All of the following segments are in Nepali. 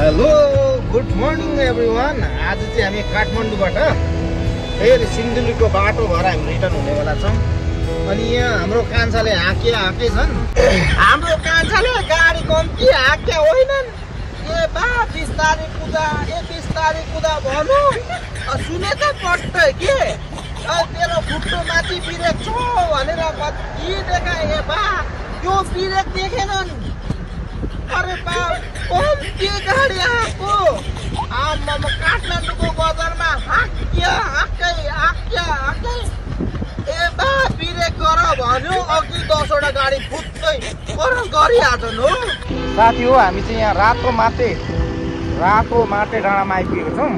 Hello good morning everyone. आज चाहिँ हामी काठमाडौँबाट फेरि सिन्धुलीको बाटो भएर हामी रिटर्न हुनेवाला छौँ। अनि यहाँ हाम्रो कान्छाले हाके छन्। हाम्रो कान्छाले गाडी कम्ती हाके होइनन्। ए बा बिस्तारै कुदा भन्नु सुनेछ पट्टै के तेरो खुट्टो माथि बिरेक छ भनेर कति देखाए। ए बा त्यो बिरेक देखेनन्। अरे बा कम्ती गाडी आएको आम्मामा काठमाडौँको बजारमा हाक्कै ए बा बिरेक गर भन्यो अघि 10वटा गाडी फुत्तै गरिहाल्छन् हो। साथी हो हामी चाहिँ यहाँ रातो माटे डाँडामा आइपुगेको छौँ।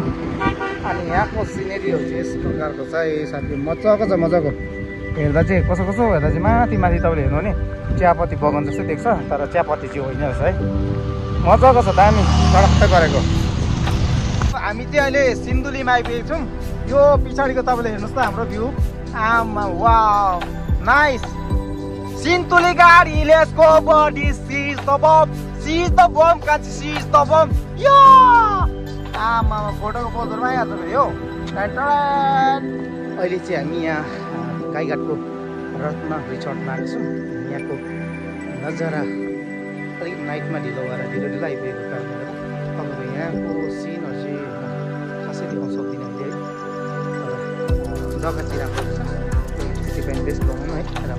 अनि यहाँको सिनेरीहरू चाहिँ यस प्रकारको छ है साथी। मजाको छ मजाको। हेर्दा चाहिँ कसो हेर्दा चाहिँ माथि तपाईँले हेर्नु भने चियापत्ती बगान जस्तै देख्छ, तर चियापत्ती चाहिँ होइन रहेछ है। मजाको छ दामी चडक्कै गरेको। हामी चाहिँ अहिले सिन्धुलीमा आइपुगेको छौँ। यो पछाडिको तपाईँले हेर्नुहोस् त हाम्रो भ्यू। आमा वाउ नाइस। सिन्धुली गाडी let's go buddy sees the bomb कान्छी सीज द बम यो। आमा फोटोको पोजरमा आइहाल्छ फेरि हो। अहिले चाहिँ हामी यहाँ गाईघाटको रत्न रिसोर्टमा आएको छौँ। यहाँको नजारा अलिक नाइटमा ढिलो आइपुगेको कारणले गर्दा तपाईँको यहाँको सिनहरू चाहिँ खासै देखाउन सक्दिनँ अहिले है। जग्गा चाहिँ राम्रो छ। बेस्ट बनाउनु है। र